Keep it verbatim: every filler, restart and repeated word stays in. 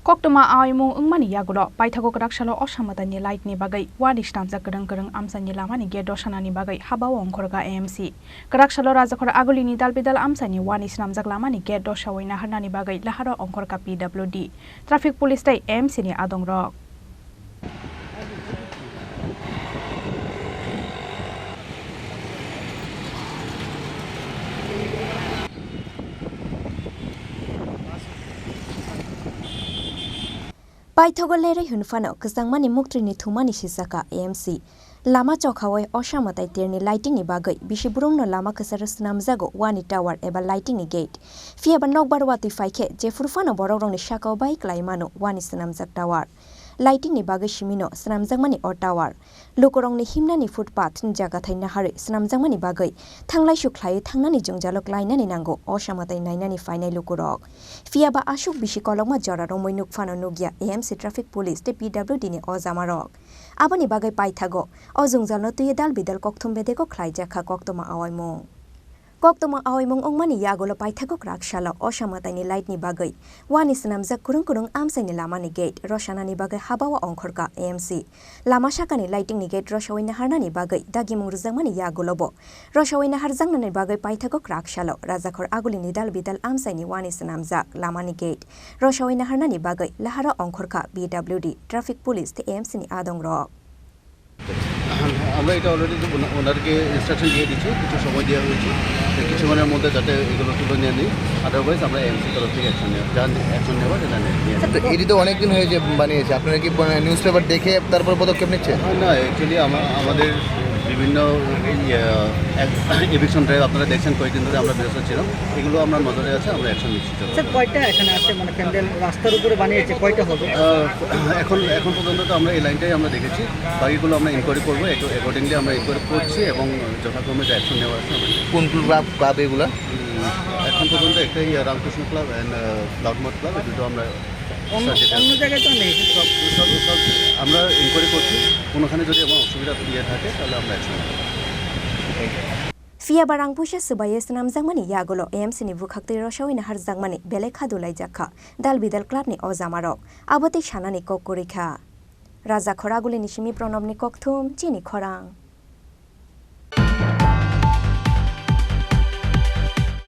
Koktwma aoimung wngmani yagulo paithago kwrak salo Osa mwtaini light ni bagwi wani swnamjak kwrwng kwrwng amchaini lamani gate rw sanani bagwi habao ongkhorkha A M C. Kwrak salo Rajakhor Agulini dalbidal amchaini wani swnamjak lamani gate rw sawi naharnani bagwi laharo ongkhorkha P W D, Traffic Police tei A M C ni adongrok. Paithago lerwi hwn phano kwchangmani muktrini thumani sijaka A M C. Lama chokhawi Osa mwtai terni lighting ni bagwi bisi borokno lama kwcharo swnamjago wani tower eba lighting ni gate. Phiyaba nokbar watwi phaikhe jephuru phano borokrokni sakao bai kwlai mano wani swnamjak tower. Lighting ni bagwi simino swnamjakmani o tower. Lukurokni himnani footpath ni jagathai naharwi swnamjakmani bagwi thanglaisu khlaiwi thangnani jwngjalo klainani nango Osa mwtai nainani phainai lukurok. Phiyaba aswk bisi kolokma jora romwi nukphano nukya A M C Traffic Police tei P W D ni ojamarok. Aboni bagwi paithago o jwngjalno twiwi dalbidal kokthum bedego khlaijakha koktwma aoimung. Koktwma aoimung wngmani yagulo paithago kwrak salo Osa mwtaini light ni bagwi wani swnamjak kwrwng kwrwng amchaini lamani gate rw sanani bagwi habao ongkhorkha A M C. Lama sakani lighting ni gate rw sawi naharnani bagwi dagimung rwjakmani yagulobo rw sawi naharjaknani bagwi paithago kwrak salo Rajakhor Agulini dalbidal amchaini wani swnamjak lamani gate rw sawi naharnani bagwi laharo ongkhorkha P W D, Traffic Police tei A M C ni adongrok. আমরা এটা অলরেডি ওনারকে ইনস্ট্রাকশন দিয়ে দিচ্ছি, কিছু সময় দেওয়া হয়েছে, তো কিছুক্ষণের মধ্যে যাতে এগুলো তুলে নিয়ে নিই, আদারওয়াইজ আমরা এএমসি তরফ থেকে অ্যাকশন নেওয়া, যা অ্যাকশন নেওয়া সেটা নিয়ে নিয়ে স্যার, তো এটি তো অনেকদিন হয়েছে বানিয়েছে, আপনারা কি মানে নিউজ পেপার দেখে তারপর পদক্ষেপ নিচ্ছেন? হ্যাঁ, না, অ্যাকচুয়ালি আমাদের বিভিন্ন ইভিকশন ড্রাইভ আপনারা দেখছেন, কয়েকদিন ধরে আমরা ব্যস্ত ছিলাম, এগুলো আমরা নজরে আছে, আমরা অ্যাকশন নিচ্ছি। স্যার, কয়টা এখানে আছে, মানে প্যান্ডেল রাস্তার উপরে বানিয়েছে, কয়টা হবে? আহ, এখন এখন পর্যন্ত তো আমরা এই লাইনটাই আমরা দেখেছি, বাকিগুলো আমরা ইনকোয়ারি করবো, অ্যাকর্ডিংলি আমরা ইনকোয়ারি করছি এবং যথাক্রমে যে অ্যাকশন নেওয়া আছে আমরা নেব। কোন কোন ক্লাব ক্লাব এগুলা? উম, এখন পর্যন্ত একটাই আহ, রামকৃষ্ণ ক্লাব অ্যান্ড ক্লাউডমার্ট ক্লাব, এই দুটো আমরা অন্য সার্চ দিতে অন্য হবে। জায়গায় তো নেই, শুধু সব সব সব আমরা ইনকোয়ারি করছি, কোনোখানে যদি আমার অসুবিধা ইয়ে থাকে তাহলে আমরা অ্যাকশন নেব। Phiyaba rang puisa swbaiwi swnamjakmani yagulo A M C ni bwkhaktwi rw sawi naharjakmani belai kha dulaijakha dalbidal club ni ojamarok. Abo tei sanani kok kwrwikha. Rajakhor Agulini simi Pranobni kokthum chini khorang.